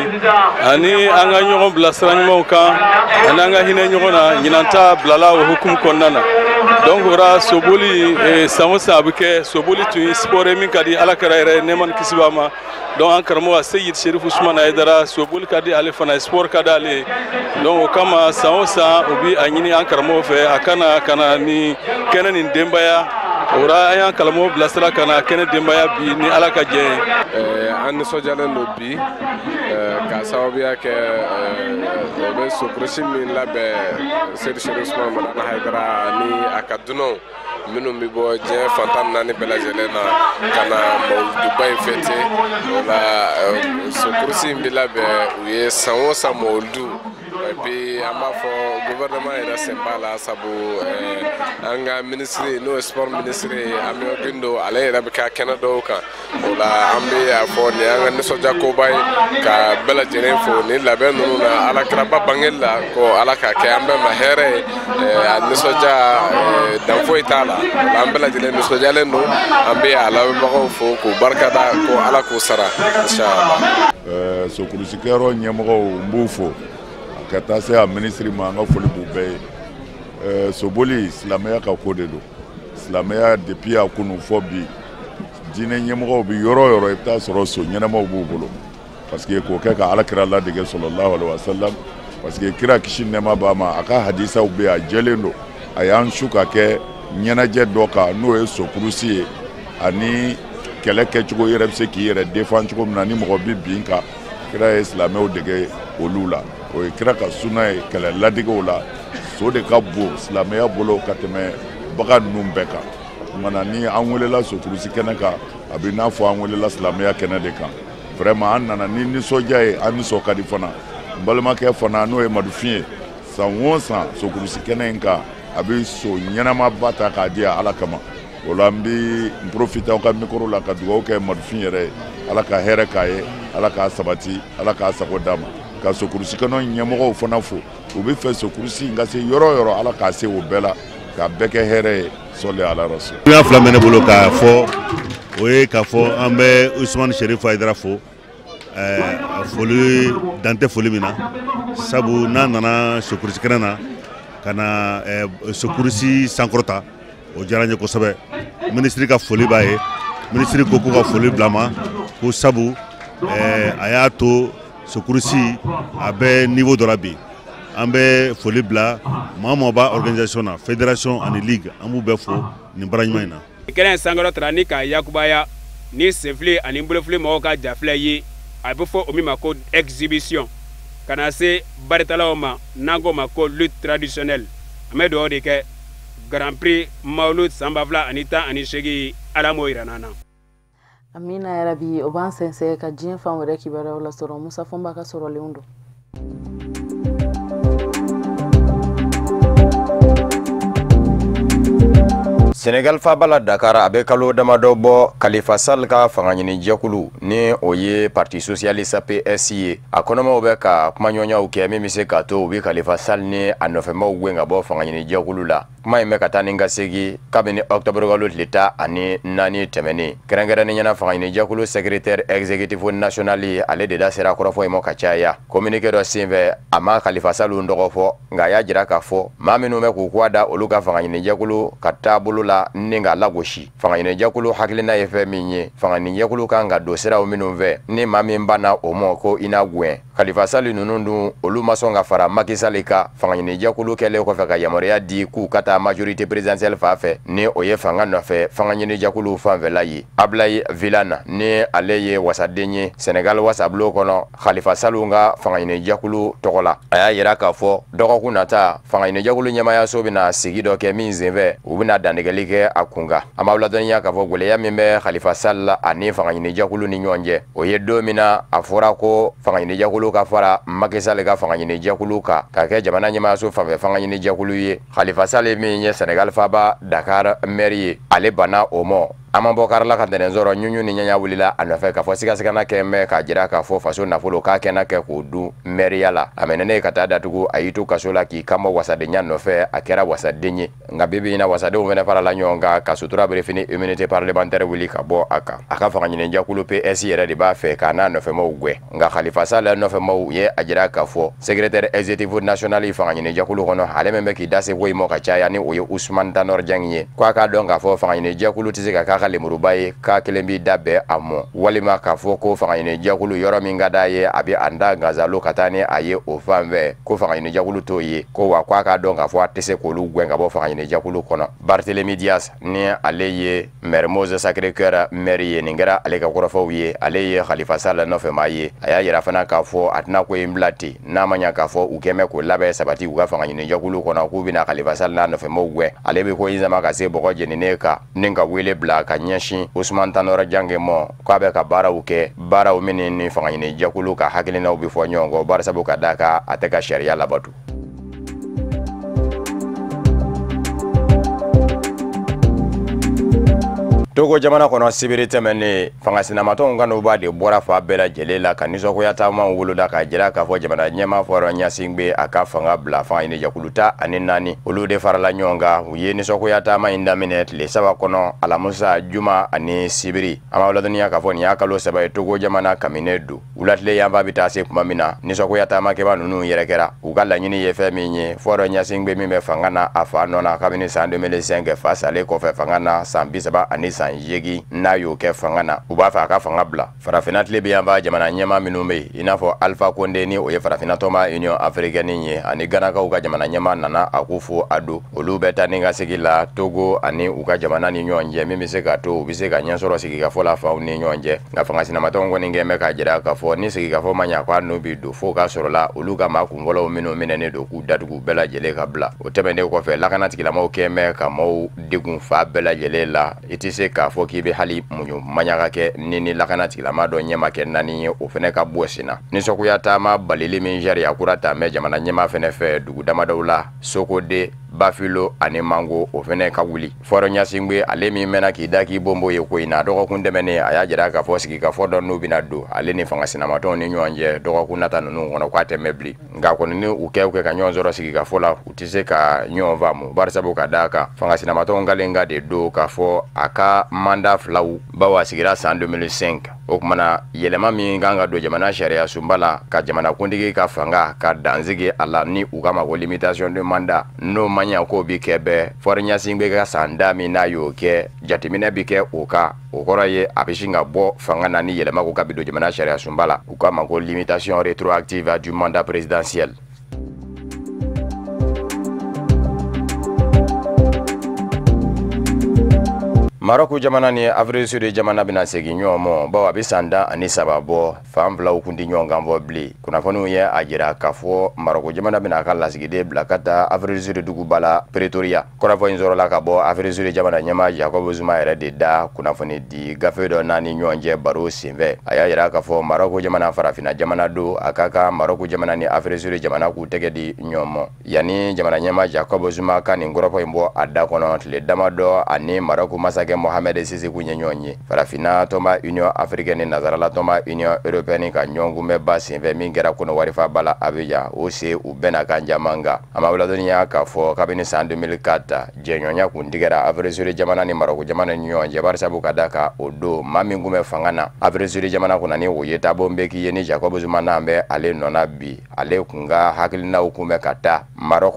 ani an ka ɲɔgɔn bila sira ɲumanw kan ani an ka hinɛ ɲɔgɔn na. Ɲinan ta bilala o hukumu kɔnɔna na. Donc o la soboli, san o san a bɛ kɛ. Soboli tun ye sport ye min ka di Ala kira yɛrɛ, nɛɛma ni kisi b'a ma. Donc an karamɔgɔ Seyid Sherif Usman Hayidara, soboli ka di ale fana, sport ka di ale ye. Donc o kama san o san u bi a ɲini an karamɔgɔ fɛ a kana ka na ni kɛnɛ nin denbaya. O la an y'an karamɔgɔ bilasira ka na kɛnɛ denbaya bi ni Ala ka jɛ ye. An nisɔndiyalen don bi k'a sababuya kɛ o bɛ sokurusi min labɛn Seyidi Sherif Usman Madani Hayidara ani a ka dunanw minnu bɛ bɔ diɲɛ fan 14 bɛɛ lajɛlen na ka na mawuluduba in fêter. O la sokurusi in bɛ labɛn u ye san o san mawuludu. Et puis an b'a fɔ gouvernement yɛrɛ sen b'a la, sabu an ka ministre, n'o ye sport ministre ye, Amion Guindo, ale yɛrɛ bɛ kɛ kɛnɛ dɔw kan. O la an bɛ a fɔ nin y'an ka nisɔndiya koba ye, ka bɛɛ lajɛlen fo nin labɛn ninnu na Alakiraba bangeli la, ko Ala k'a kɛ an bɛɛ ma hɛrɛ ye. A nisɔndiya dan foyi t'a la, an bɛɛ lajɛlen nisɔndiyalen don. An bɛ a lamɛnbagaw fo k'u barikada, ko Ala k'u sara inshallah. Sokurusikɛyɔrɔ ɲɛmɔgɔw, n b'u fo ka taa se a minisiri ma, an ka foli b'u bɛɛ ye. Soboli, silamɛya ka ko de don. Silamɛya depuis a kunun fɔ bi, diinɛ ɲɛmɔgɔw bɛ yɔrɔ o yɔrɔ, i bɛ taa sɔrɔ so ɲɛnamaw b'u bolo, parce que k'o kɛ ka Ala kira ladege sallallahu alaihi wa sallam, parce que kira kisi nɛɛma b'a ma, a ka hadisaw bɛ yen, a jɛlen don. A y'an su ka kɛ ɲɛnajɛ dɔ kan, n'o ye sokurusi ye, ani kɛlɛ kɛcogo, yɛrɛ bɛ se k'i yɛrɛ défend cogo min na ni mɔgɔ bɛ bin kan. Kira ye silamɛw dege olu la, o ye kira ka suna ye kɛlɛ ladegew la. So de ka bon silamɛya bolo ka tɛmɛ bagan ninnu bɛɛ kan. Kumana ni an welela sokurusi kɛnɛ kan, a bɛ n'a fɔ an welela silamɛya kɛnɛ de kan. Vraiment, an nana ni nisɔndiya ye, an nisɔn ka di fana. N balimakɛ fana, n'o ye Madufin ye, san o san sokurusi kɛnɛ in kan, a bɛ so ɲɛnamaba ta k'a di Ala kama. O la n bɛ n profiter aw ka micro la ka dugawu kɛ Madufin yɛrɛ ye, Ala ka hɛrɛ k'a ye, Ala k'a sabati, Ala k'a sago d'a ma. Ka sokurusi kɛnɛ ɲɛmɔgɔw fana fo, u bɛ fɛ sokurusi in ka se yɔrɔ o yɔrɔ, Ala k'a se o bɛɛ la, k'a bɛɛ kɛ hɛrɛ ye. Sɔli ala rasul. Kunya fila bɛ ne bolo k'a fɔ, o ye k'a fɔ an bɛ Usumani Serifu Hayidara fo, foli dan tɛ foli min na, sabu n'a nana sokurusi kɛnɛ na ka na sokurusi sankɔrɔta, o diyara n ye kosɛbɛ. Minisiri ka foli b'a ye, minisiri ko k'u ka foli bila ma, ko sabu a y'a to sokurusi a bɛ niveau dɔ la bi. An bɛ foli bila maa o maa b'a organisation na, fédération ani ligue, an b'u bɛɛ fo nin baara ɲuman in na. Kɛnɛ in sankɔrɔtara ni k'a yakubaya ni senfili ani bolofili mɔgɔw ka jafilɛ ye, a bɛ fɔ o min ma ko exhibition, ka na se baritalaw ma n'an k'o ma ko lutte traditionnelle. An bɛ dugawu de kɛ Grand Prix Mawulud san 2018, Ala m'o yira n'an na. Amina yarabi. O b'an sɛnsɛn ka diɲɛ fan wɛrɛ kibaruyaw lasɔrɔ. Musa Fɔnba ka sɔrɔlenw don. Senegal faaba la Dakar, a bɛ kalo damadɔ bɔ, Khalifa Sall ka fangaɲinijɛkulu, ni o ye Parti Socialiste PS ye, a kɔnɔmaw bɛ ka kumaɲɔgɔnyaw kɛ min bɛ se k'a to u bɛ Khalifa Sall ni a nɔfɛmaw gɛn ka bɔ fangaɲinijɛkulu la. Kuma in bɛ ka taa ni ka segin kabini octobre kalo tile 14 tɛmɛnen. Kɛrɛnkɛrɛnnenya la, fangaɲinijɛkulu secrétaire exécutif national, ale de da sera kɔrɔfɔ in ma ka caya. Communiqué dɔ senfɛ, a ma Khalifa Sall tɔgɔ fɔ, nka a y'a jira k'a fɔ maa minnu bɛ k'u kɔ da olu ka fangaɲinijɛkulu ka taabolo la ni k'a lagosi, fangaɲinijɛkulu hakilina ye fɛn min ye, fangaɲinijɛkulu kan ka don siraw minnu fɛ, ni maa min banna o ma, ko i n'a gɛn. Khalifa Sall ninnu dun, olu ma sɔn ka fara Macky Sall kan fangaɲinijɛkulu kɛlen kɔfɛ ka yamaruya di k'u ka taa majorité présidentielle fan fɛ, ni o ye fanga nɔfɛ fangaɲinijɛkulu fanfɛla ye. Ablaye Vilane, ni ale ye wasaden ye Senegal wasabulon kɔnɔ Khalifa Sall ka fangaɲinijɛkulu tɔgɔ la, a y'a yira k'a fɔ dɔgɔkun nata fangaɲinijɛkulu ɲɛmayaso bɛna sigi dɔ kɛ min senfɛ u bɛna dantigɛli kɛ a kun kan. An b'aw ladɔnniya k'a fɔ gɛlɛya min bɛ Khalifa Sall ani fangaɲinijɛkulu ni ɲɔgɔn cɛ, o ye don min na a fɔra ko fangaɲinijɛkulu ka fara Macky Sall ka fangaɲinijɛkulu kan ka kɛ jamana ɲɛmayaso fanfɛ fangaɲinijɛkulu ye. Khalifa Sall min ye Senegal faaba Dakar maire ye, ale banna o ma. An ma bɔ karila ka ntɛnɛn sɔrɔ, ɲuɲu ni ɲɛɲa wulila a nɔfɛ k'a fɔ sigasigana kɛ mɛn k'a jira k'a fɔ faso nafolo k'a kɛnɛ kɛ k'o dun mɛriya la. A minɛnen ka taa datugu, a y'i to kaso la k'i kanbɔ wasadenya nɔfɛ, a kɛra wasaden ye. Nka bi bi in na, wasadenw fana farala ɲɔgɔn kan ka sutura birifini immunité parlementaire wuli ka bɔ a kan. A ka fangaɲinijɛkulu PS yɛrɛ de b'a fɛ k'a n'a nɔfɛmaw gɛn, nka Khalifa Sall nɔfɛmaw ye a jira k'a fɔ secrétaire exécutif national fangaɲinijɛkulu kɔnɔ, ale min bɛ k'i da se ko in ma ka caya, ni o ye Ousmane Tanor Dieng ye, k'a k'a dɔn k'a fɔ fangaɲinijɛkulu tɛ se ka k'a ka lemuruba ye k'a kelen b'i da bɛn a mɔ, walima k'a fɔ ko fangaɲinijɛkulu yɔrɔ min ka d'a ye a bɛ a da gazalo ka taa ni a ye o fan fɛ, ko fangaɲinijɛkulu t'o ye, ko wa k'a k'a dɔn k'a fɔ a tɛ se k'olu gɛn ka bɔ fangaɲinijɛkulu kɔnɔ. Barthélémy Dias, ni ale ye Mermoz Sacré-Cœur maire ye, nin kɛra ale ka kɔrɔfɔw ye. Ale ye Khalifa Sall nɔfɛmaa ye. A y'a yira fana k'a fɔ a tɛna ko in bila ten, n'a ma ɲa k'a fɔ u kɛn bɛ k'o labɛn sabati u ka fangaɲinijɛkulu kɔnɔ k'u bɛna Khalifa Sall n'a nɔfɛmaw gɛn. Ale bɛ ko in sama ka se bɔgɔ jeninen kan ni ka wele bila ka ka ɲɛsin Ousmane Tanor Dieng mɔ k'a bɛ ka baaraw kɛ, baaraw min ni fanga ɲini jɛkulu ka hakilinaw bɛ fɔ ɲɔgɔn kɔ, barisabu ka d'a kan a tɛ ka sariya labato. Togo jamana kɔnɔ sibiri tɛmɛnen, fanga sinamatɔnw ka n'uba de bɔra fa bɛɛ lajɛlen la ka nisɔngoya taamaw woloda k'a jira k'a fɔ jamana ɲɛmaa Faure Gnassingbé a ka fanga bila. Fanga ɲini jɛkulu 14 olu de farala ɲɔgɔn kan. U ye nisɔngoya taama in daminɛ tile 3 kɔnɔ, alamusa, juma ani sibiri. An b'aw ladɔnniya k'a fɔ nin y'a kalo 3 ye Togo jamana kamine don. Wulatile yanfa bɛ taa se tuma min na, nisɔngoya taamakɛba ninnu yɛrɛ kɛra. U ka laɲini ye fɛn min ye, Faure Gnassingbé min bɛ fanga na a fa nɔ na kabini san 2005, fa salen kɔfɛ fanga na san 38 n'a y'o kɛ fanga na, u b'a fɛ a ka fanga bila. Farafinna tile bɛ yanfa jamana ɲɛmaa minnu bɛ yen, i n'a fɔ Alpha Condé ni o ye farafinna tɔnba Union africaine ye, ani Ganakaw ka jamana ɲɛmaa Nana Akufo-Addo, olu bɛ taa ni ka segin la Togo ani u ka jamana ni ɲɔgɔn cɛ, min bɛ se ka to u bɛ se ka ɲɛsɔrɔ sigikafɔ la faw ni ɲɔgɔn cɛ. Nka fanga sinamatɔnw kɔni kɛn bɛ k'a jira k'a fɔ ni sigikafɔ ma ɲɛ k'a n'u bi don fo k'a sɔrɔ la olu ka maa kunfɔlɔw minnu minɛnen don k'u datugu bɛɛ lajɛlen ka bila. O tɛmɛnen kɔfɛ, lakana tigilamɔgɔw kɛn bɛ ka maaw degun fa bɛɛ lajɛlen la. I tɛ se k'a fɔ k'i bɛ hali muɲu maɲaka kɛ ni lakana tigilama dɔ ɲɛma kɛ naani ye, o fɛnɛ ka bɔ sen na. Nisɔngoya taama balili min sariya kura ta mɛ jamana ɲɛmaa fɛnɛ fɛ dugu damadɔw la, Sokode, Bafilo ani Mango, o fɛnɛ ka wuli. Faure Gnassingbé ale min mɛnna k'i da k'i bonbo ye ko in na, dɔgɔkun tɛmɛnen a y'a jira k'a fɔ sigikafɔ dɔ n'u bɛna don ale ni fanga sinamatɔnw ni ɲɔgɔn cɛ dɔgɔkun nata ninnu kɔnɔ, k'a tɛ mɛn bilen. Nka kɔni ni u kɛ ka ɲɔgɔn sɔrɔ sigikafɔ la, u tɛ se ka ɲɔgɔn faamu, barisabu ka d'a kan fanga sinamatɔnw kalen ka de don k'a fɔ a ka mandat filaw, bawo a sigira san 2005. O kumana yɛlɛma min kan ka don jamana sariya sunba la ka jamanakuntigi ka fanga ka dansigi a la, ni u k'a ma ko limitation de mandat, n'o ma ɲa k'o bi kɛ bɛɛ. Faure Gnassingbé ka san da min n'a y'o kɛ, jateminɛ bi kɛ o kan, o kɔrɔ ye a bɛ sin ka bɔ fanga na ni yɛlɛma ko ka bi don jamana sariya sunba la, u k'a ma ko limitation rétroactive du mandat présidentiel. Maroc jamana ni Afrique Sud jamana bɛna segin ɲɔgɔn ma, bawo a bɛ san 13 bɔ, fan filaw kun tɛ ɲɔgɔn kan fɔ bilen. Kunnafoniw ye a jira k'a fɔ Maroc jamana bɛna a ka lasigiden bila ka taa Afrique Sud duguba la Pretoria. Kɔrɔfɔ in sɔrɔla ka bɔ Afrique Sud jamana ɲɛmaa Jacob Zuma yɛrɛ de da kunnafoni di gafe dɔ n'a ni ɲɔgɔn cɛ baro senfɛ. A y'a jira k'a fɔ Maroc jamana farafinna jamana don, a ka kan Maroc jamana ni Afrique Sud jamana k'u tɛgɛ di ɲɔgɔn ma. Yanni jamana ɲɛmaa Jacob Zuma ka nin kɔrɔfɔ in bɔ a da kɔnɔ, tile damadɔ ani Maroc masakɛ Mohamed Sisi kun ye ɲɔgɔn ye. Farafinna tɔnba Union africaine ni nazarala tɔnba Union européenne ka ɲɔgɔnkunbɛnba senfɛ min kɛra Kɔnɔwari faaba la Abidjan, o se u bɛnna kan caman kan. An b'aw ladɔnniya k'a fɔ kabini san 2004 jɛɲɔgɔnya kun tigɛra Afrique Sud jamana ni Maroc jamana ni ɲɔgɔn cɛ, barisabu ka d'a kan o don maa min kun bɛ fanga na Afrique Sud jamana kunna ni o ye Thabo Mbeki ye, ni Jacob Zuma n'an bɛ ale nɔ na bi, ale kun ka hakilinaw kun bɛ ka taa Maroc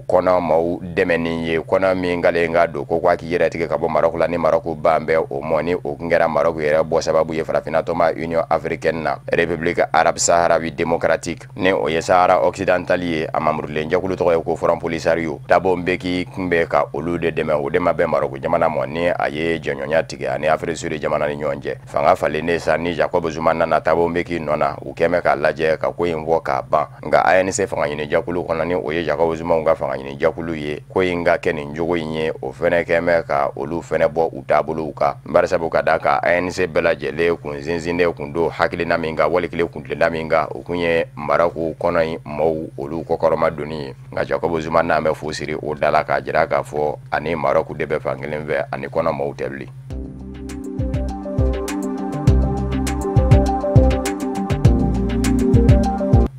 kɔnɔ maaw dɛmɛni ye, kɔnɔ min kalen ka don ko k'a k'i yɛrɛ tigɛ ka bɔ Maroc la ni Maroc ban bɛ o mɔ, ni o kun kɛra Maroc yɛrɛ bɔ sababu ye farafinna tɔnba Union africaine na. République arabe saharawi démocratique ni o ye Sahara occidental ye, a mamurulen jɛkulu tɔgɔ ye ko Front Polisario. Thabo Mbeki kun bɛ ka olu de dɛmɛ, o de ma bɛn Maroc jamana mɔ ni a ye jɛɲɔgɔnya tigɛ ani Afrique Sud jamana ni ɲɔgɔn cɛ. Fanga falennen sa ni Jacob Zuma nana Thabo Mbeki nɔ na, u kɛn bɛ k'a lajɛ ka ko in fɔ k'a ban. Nka ANC fanga ɲini jɛkulu kɔnɔ ni o ye Jacob Zuma ka fanga ɲini jɛkulu ye, ko in ka kɛ nin jogo in ye, o fɛnɛ kɛn bɛ ka olu fɛnɛ bɔ u taabolow kan, barisabu ka d'a kan ANC bɛɛ lajɛlen kun sinsinnen kun don hakilina min kan, wali kelen kuntilenna min kan, o kun ye Maroc kɔnɔ in maaw olu kɔkɔrɔma donni ye. Nka Jacob Zuma n'an bɛ fu siri o da la k'a jira k'a fɔ ani Maroc de bɛ fan kelen fɛ, ani kɔnɔ maaw tɛ bilen.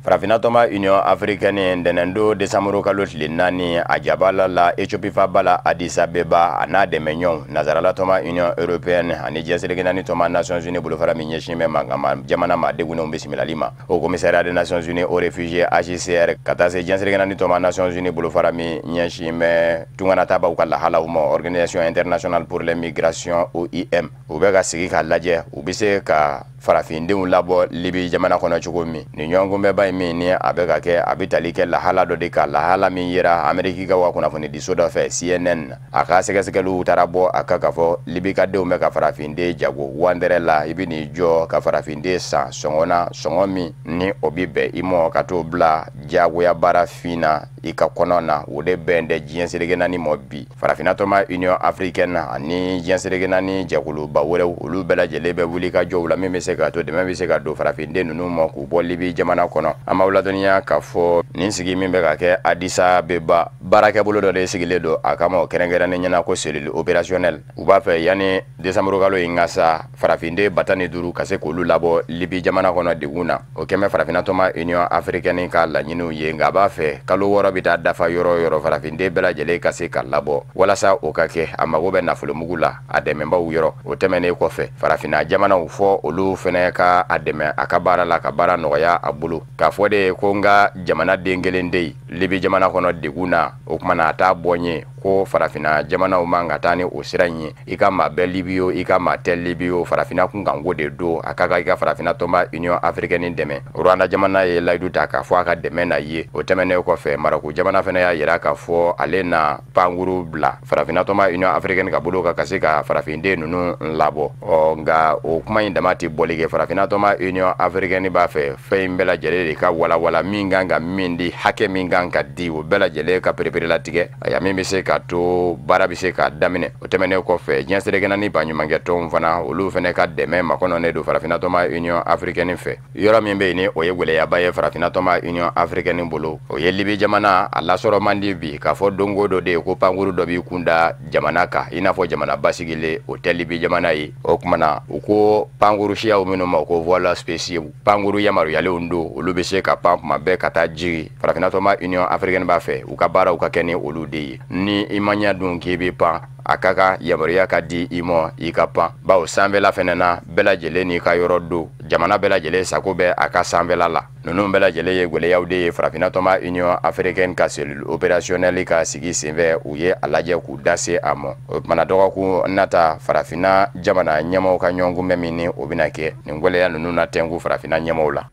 Farafinna tɔnba Union africaine ntɛnɛndon desanburu kalo tile 4 a jabala la Ethiopie faaba la Addis Abeba, a n'a dɛmɛɲɔgɔnw nazarala tɔnba Union européenne ani diɲɛ seleke naani tɔnba Nations Unies bolofara min ɲɛsin bɛ mankanma jamana maa degunnenw bisimilali ma, Haut Commissariat des Nations Unies aux réfugiés HCR, ka taa se diɲɛ seleke naani tɔnba Nations Unies bolofara min ɲɛsin bɛ tunganatabaw ka lahalaw ma, Organisation internationale pour les migrations OIM, u bɛ ka sigi k'a lajɛ u bɛ se ka farafindenw labɔ Libi jamana kɔnɔ cogo min. Nin ɲɔgɔnkunbɛnba in min ni a bɛ ka kɛ, a bɛ tali kɛ lahala dɔ de kan, lahala min yera Ameriki ka wa kunnafonidiso dɔ fɛ CNN. A ka sɛgɛsɛgɛliw taara bɔ a kan k'a fɔ Libi ka denw bɛ ka farafinden jago wandɛrɛ la, i bɛ n'i jɔ ka farafinden san sɔngɔ na, sɔngɔ min ni o bɛ bɛn i mɔ ka t'o bila Diyagoya baara fin na i ka kɔnɔ na, o de bɛn tɛ diɲɛ seleke naani mɔ bi. Farafinna tɔnba Union africaine ani diɲɛ seleke naani jɛkuluba wɛrɛw, olu bɛɛ lajɛlen bɛ wuli ka jɔw la min bɛ se ka to dɛmɛ bɛ se ka don farafinden ninnu ma k'u bɔ Libi jamana kɔnɔ. An b'aw ladɔnniya k'a fɔ nin sigi min bɛ ka kɛ Addis Abeba, baarakɛbolo dɔ de sigilen don a kama, o kɛrɛnkɛrɛnnen ɲɛna ko cellule opérationnelle. U b'a fɛ yanni décembre kalo in ka sa, farafinden 105 ka se k'olu labɔ Libi jamana kɔnɔ degun na. O kɛmɛ farafinna tɔnba Union africaine ka laɲiniw ye, nka a b'a fɛ kalo 6 bɛ taa dafa yɔrɔ o yɔrɔ, farafinden bɛɛ lajɛlen ka se ka labɔ. Walasa o ka kɛ, a mago bɛ nafolomugu la a dɛmɛbaw yɔrɔ. O tɛmɛnen kɔfɛ, farafinna jamanaw fɔ olu fɛnɛ ka a dɛmɛ a ka baara la, ka baara nɔgɔya a bolo. K'a fɔ de ko n ka jamana den kelen de ye Libi jamana kɔnɔ degun na, o kumana a t'a bɔ n ye ko farafinna jamanaw man ka taa ni o sira in ye. I ka maa bɛɛ Libi o, i ka maa tɛ Libi o, farafinna kunkanko de don, a ka kan i ka farafinna tɔnba Union africaine dɛmɛ. Rwanda jamana ye layidu ta k'a fɔ a ka dɛmɛ na ye. O tɛmɛnen kɔfɛ, Maroko jamana fana y'a yira k'a fɔ ale na pankuru bila farafinna tɔnba Union africaine ka bolo kan ka se ka farafinden ninnu labɔ. Ɔ nka o kuma in dama tɛ bɔli kɛ. Farafinna tɔnba Union africaine b'a fɛ fɛn in bɛɛ lajɛlen de ka walawala, min kan ka min di, hakɛ min kan ka di, o bɛɛ lajɛlen ka pereperelatigɛ, aya min bɛ se ka to baara bɛ se ka daminɛ. O tɛmɛnen kɔfɛ, diɲɛ seleke naani baɲumankɛ tɔnw fana, olu fana ka dɛmɛ makɔnɔnen don farafinna tɔnba Union africaine fɛ. Yɔrɔ min bɛ yen ni o ye gɛlɛyaba ye farafinna tɔnba Union africaine bolo, o ye Libi jamana. A lasɔrɔ man di bi k'a fɔ don o don de ko pankuru dɔ b'i kun da jamana kan, i n'a fɔ jamana basigilen, o tɛ Libi jamana ye. O kumana u ko pankuru siyaw minnu ma ko vols spéciaux, pankuru yamaruyalenw don, olu bɛ se ka pan kuma bɛɛ ka taa jigin. Farafinna tɔnba Union africaine b'a fɛ u ka baaraw ka kɛ ni olu de ye. Ni i ma ɲɛ dun k'i bɛ pan, a ka kan yamaruya ka di i ma i ka pan, bawo sanfɛla fɛnɛ na bɛɛ lajɛlen n'i ka yɔrɔ don, jamana bɛɛ lajɛlen sago bɛ a ka sanfɛla la. Ninnu bɛɛ lajɛlen ye gɛlɛyaw de ye farafinna tɔnba Union africaine ka cellule opérationnelle ka sigi senfɛ, u ye a lajɛ k'u da se a ma. O kumana dɔgɔkun nata, farafinna jamana ɲɛmaaw ka ɲɔgɔnkunbɛn min ni o bɛna kɛ, nin gɛlɛya ninnu na tɛnku farafinna ɲɛmaaw la.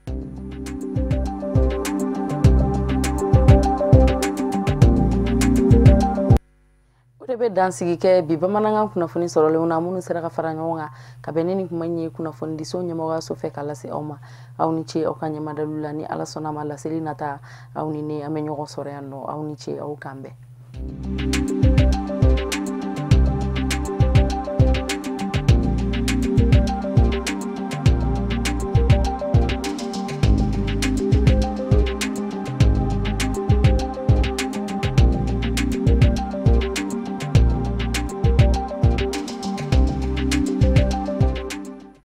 O de bɛ dansigi kɛ bi bamanankan kunnafoni sɔrɔlenw na, minnu sera ka fara ɲɔgɔn kan ka bɛn ni nin kuma in ye kunnafonidiso ɲɛmɔgɔyaso fɛ ka lase aw ma. Aw ni ce aw ka ɲɛmadalu la. Ni Ala sɔnna ma, laseli nata aw ni ne an bɛ ɲɔgɔn sɔrɔ yan nɔ. Aw ni ce, aw k'an bɛn.